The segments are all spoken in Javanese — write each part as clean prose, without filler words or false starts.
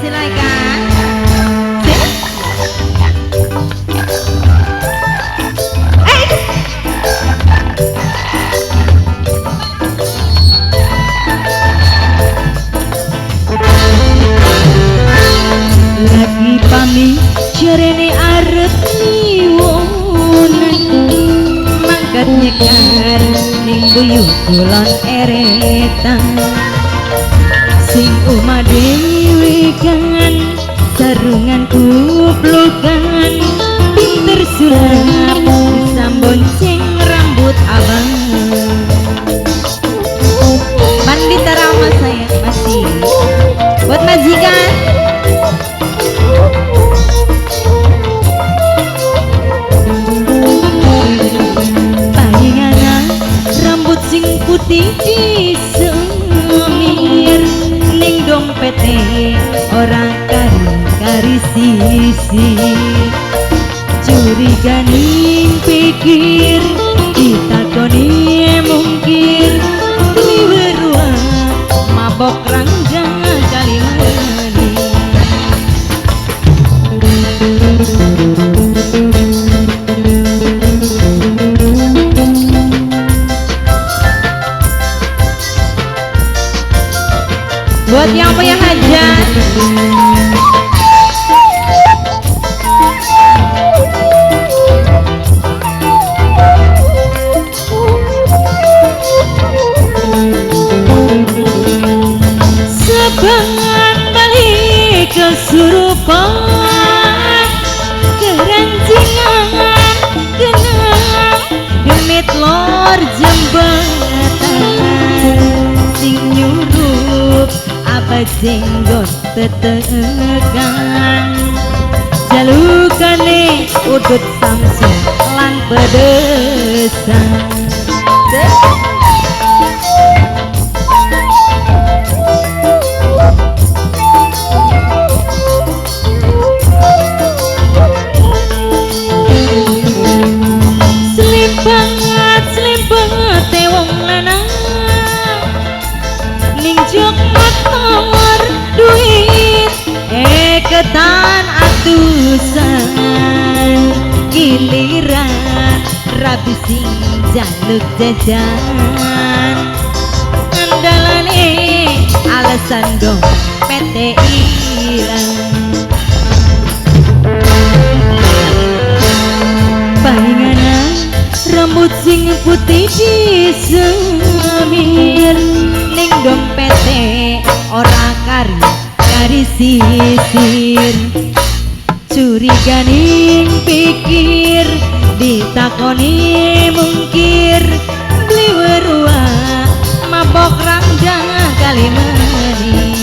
Dipersilakan. Lagi pamit jarene arep niwonan, mangkat nyekar ning buyut kulon eretan. Sing omah dhewe kan sarungan kuplukan, pinter sulap bisa bonceng rambut abang. Pandita Rama saya masih buat majikan. Palinganan rambut sing putih disemir, ning dompete ora kari-kari sisi. Curiga ning pikir, ditakoni mungkir, liweruah mabok rangga kalimani. Buat yang punya hajat, sebangan balik kesurupan, keranjingan kenang demit lor jembatan. Sing nyurup apa jenggot tetekan, jalukane udut Samsung lan pedesan. Slimpangat slimpangate wong lanang ning jok motor duit ketan atusan, giliran rabi sing jaluk jajan, andalane alasan dong PT ilang. Palinganan rambut sing putih disemir, ning dompete ora kari kari sisir. Curiga ning pikir, ditakoni mungkir, beli weruah mabok rangga kalimani.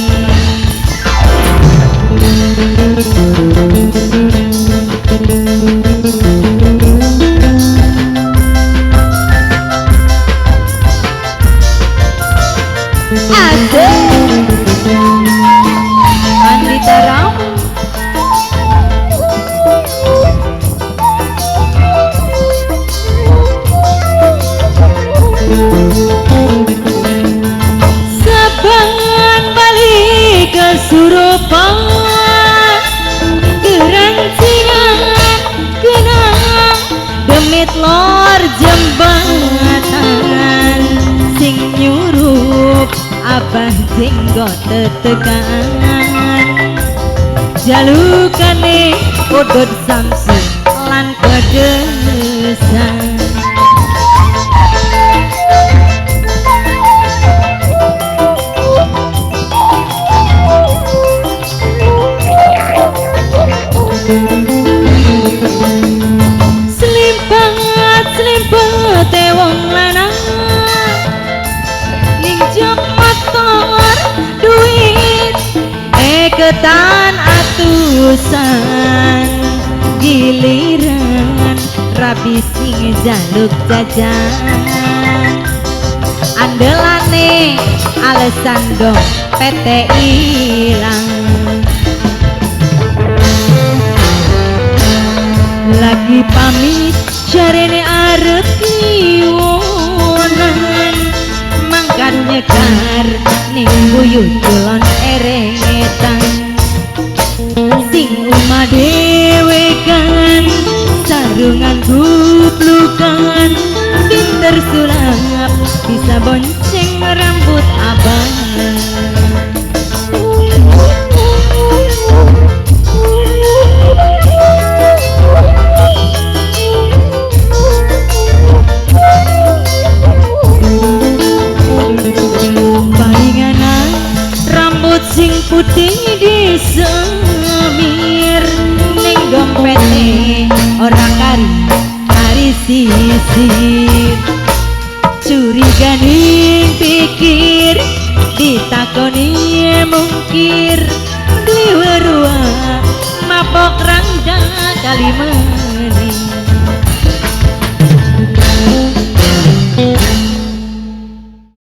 Asik Pandita Rama. Sabangan balik kesurupan, kerancingan kenang demit lor jembatan. Sing nyurup abah jenggot tetekan, jalukane udut Samsung lan pedesan. Slimpangat slimpangate wong lanang ning jok motor duit ketan atusan, giliran rabi sing jaluk jajan, andelane alasan dong PT ilang. Lagi pamit jarene arep kiwonan, mangkat nyekar ning buyut kulon eretan. Jagungan guplukan, pinter sulap, bisa bonceng rambut abang. Palinganan rambut sing putih disemir, ning dompete ora kari kari sisir. Curiga ning pikir, ditakoni mungkir, kliwerua mabok rangda kali maning.